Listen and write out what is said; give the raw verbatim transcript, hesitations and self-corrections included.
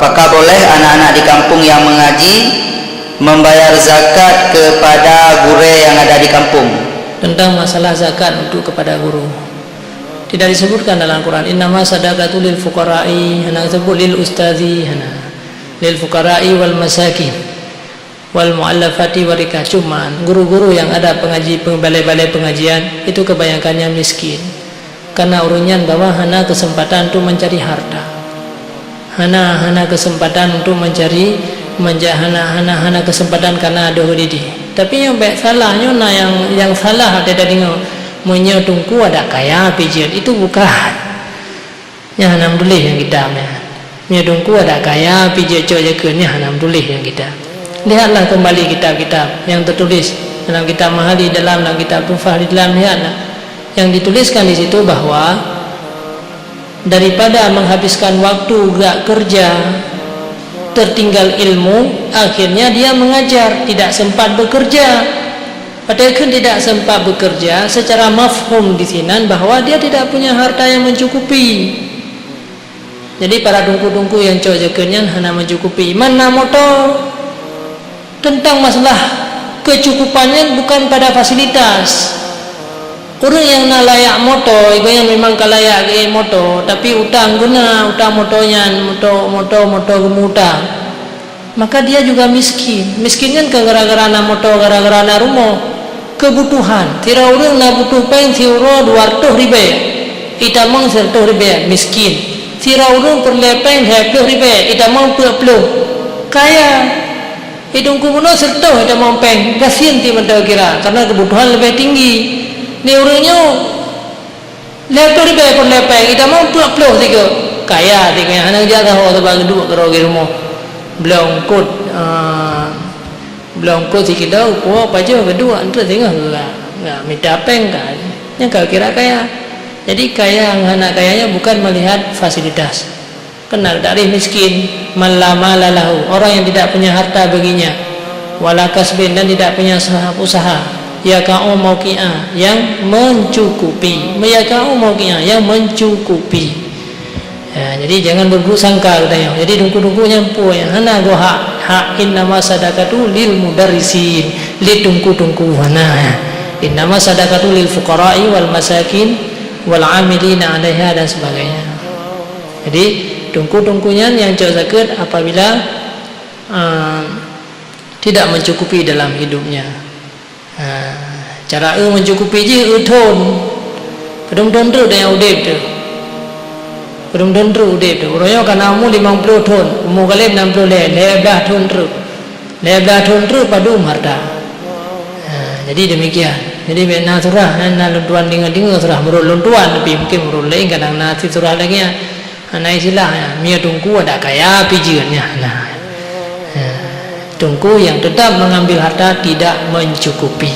Apakah boleh anak-anak di kampung yang mengaji membayar zakat kepada gurée yang ada di kampung? Tentang masalah zakat untuk kepada guru, tidak disebutkan dalam Quran, "Innama sadaqatu lil fuqara'i," hana disebut lil ustazi, hana. "Lil fuqara'i wal masakin, wal mu'allafati warikah." Cuman guru-guru yang ada pengaji, peng-, balai-balai pengajian, itu kebanyakannya miskin. Karena ureuëng nyan bahwa hana kesempatan untuk mencari harta. Hana, hana kesempatan untuk mencari, menja-, hana, hana, hana kesempatan karena adoh didih. Tapi nyang bék salah, nyoe na nyang, nyang salah watée tadeungoe, "Meunyoe teungku adak kaya pih jeuet," itu bukan. Nyan hana meutuléh nyang kitab nyan. "Meunyoe teungku adak kaya pih jeuet cok jakeuet," nyan hana meutuléh nyang kitab. Lihatlah kembali kitab-kitab yang tertulis dalam kitab Mahali dalam, dalam kitab Tuhfah di dalam, lihatlah. Yang dituliskan di situ bahwa daripada menghabiskan waktu gak kerja, tertinggal ilmu, akhirnya dia mengajar, tidak sempat bekerja. Padahal kan tidak sempat bekerja, secara mafhum di sinan bahwa dia tidak punya harta yang mencukupi. Jadi para teungku-teungku nyang cok jakeuet nyan hana mencukupi. Man na moto, tentang masalah kecukupan nyan bukan pada fasilitas. Ureuëng nyang na layak moto, iba nyan memang ka layak geuék moto, tapi utang geuh na, utang moto nyan, moto, moto, moto geumutang. Maka dia juga miskin. Miskin nyan kon gara-gara na moto, gara-gara na rumoh. Kebutuhan. Sidroe ureuëng na butuh péng siuroe dua reutôh ribée, itamong sireutôh ribée, miskin. Sidroe ureuëng peureulée péng lhée ploh ribée, itamong peuet ploh, kaya. Di teungku bunoe sireutôh itamong péng, gasien ti mantong kira, karena kebutuhan leubeh tinggi. Di ureuëng nyoe lhée ploh ribée peureulée péng, itamong peuet ploh sigoe, kaya sigoe, hana geujak saho sabab geuduek keudroe di rumoh. Bloe eungkot, ah, bloe eungkot sikilo, upo pajoh geuduek, enteuk singoh geugak, geugak mita péng ka, nyan ka kira kaya. Jadi kaya ngon hana kaya nyan bukan melihat fasilitas. Kena takrif miskin, "Man la mala lahu," orang yang tidak punya harta baginya, "wala kasbin," dan tidak punya usaha, usaha, "yaqa'u mauqi'a," yang mencukupi, "yaqa'u mauqi'a," yang mencukupi. Ya, jadi jangan berburuk sangka geutanyoe. Jadi teungku-teungku nyan peue nyang hana geuhak, hak "innama sadaqatu lil mudarrisin," lé teungku-teungku hana. "Innama sadaqatu lil fuqara'i wal masakin wal 'amilina 'alaiha," dan sebagainya. Jadi, teungku-teungku nyan nyang cok zakeuet apabila, ehm, tidak mencukupi dalam hidupnya. Ha, cara eu mencukupi jih eu thon. Padum thon treuk nyang udeb teuh. Padum thon treuk udeb teuh. Uroe nyoe ka na umu limong ploh thon, umu galem nam ploh lhée, lhée blaih thon treuk. Lhée blaih thon treuk padum harta. Ha, jadi demikian. Jadi bék na surah, na lôn tuan deungoe-deungoe surah meurot lôn tuan, tapi mungkin meurot laén kadang na cit surah lagée nyan. Hana istilah nyan, meunyoe teungku adak kaya pih jeuet nyan. Nah. Ha, teungku yang tetap mengambil harta tidak mencukupi.